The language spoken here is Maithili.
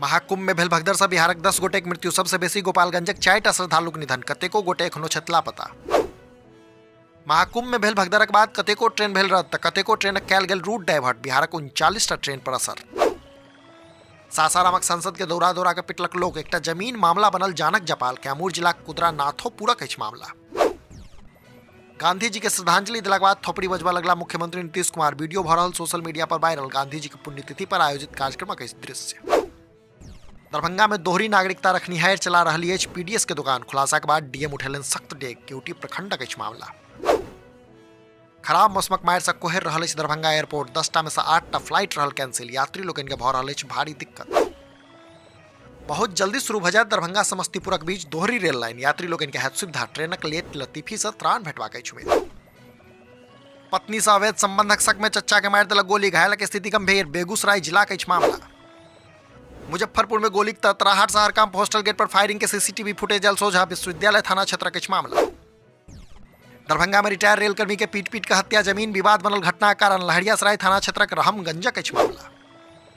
महाकुंभ में भेल भगदड़ सँ बिहारक 10 गोटेक मृत्यु, सबसँ बेसी गोपालगंजक 4टा श्रद्धालुक निधन, कतेको गोटे एखनो छथि लापता। महाकुंभ में भेल भगदड़क बाद कतेको ट्रेन भेल रद्द, तऽ कतेको ट्रेनक कयल गेल रूट डाइवर्ट, बिहारक 39टा ट्रेन पर असर। सासारामक संसद के दौरा दौरा के पिटलक लोक, एकटा जमीन मामला बनल जानक जपाल, कैमूर जिलाक कुदरा नाथोपुरक अछि मामला। गांधी जी के श्रद्धांजलि दिलाक बाद थोपड़ी बजबा लगला मुख्यमंत्री नीतीश कुमार, वीडियो भऽ रहल सोशल मीडिया पर वायरल, गांधी जी के पुण्यतिथि पर आयोजित कार्यक्रमक अछि दृश्य। दरभंगा में दोहरी नागरिकता रखनिहार चला रहली अछि पीडीएस के दुकान, खुलासा के बाद डीएम उठेलनि सख्त डेग, केवटी प्रखंडक अछि मामला। खराब मौसमक मारि से कोहरि रहल अछि दरभंगा एयरपोर्ट, 10टा में से 8टा फ्लाइट रहल कैंसिल, यात्री लोकनि के भऽ रहल अछि भारी दिक्कत। बहुत जल्दी शुरू भऽ जायत दरभंगा समस्तीपुरक बीच दोहरी रेल लाइन, यात्री लोकनि के हैत सुविधा, ट्रेनक लेट लतीफी से त्राण भेटबाक अछि उम्मीद। पत्नी से अवैध संबंधक शक में चच्चा के मारि देलक गोली, घायलक स्थिति गंभीर, बेगूसराय जिलाक अछि मामला। मुजफ्फरपुर में गोलीक तड़तड़ाहट से हरकंप, हॉस्टल गेट पर फायरिंग के सीसीटीवी फुटेज आयल सोझा, विश्वविद्यालय थाना क्षेत्रक अछि मामला। दरभंगा में रिटायर रेलकर्मी के पीट पीट के हत्या, जमीन विवाद बनल घटना कारण, लहरियासराय थाना क्षेत्रक रहमगंजक अछि मामला।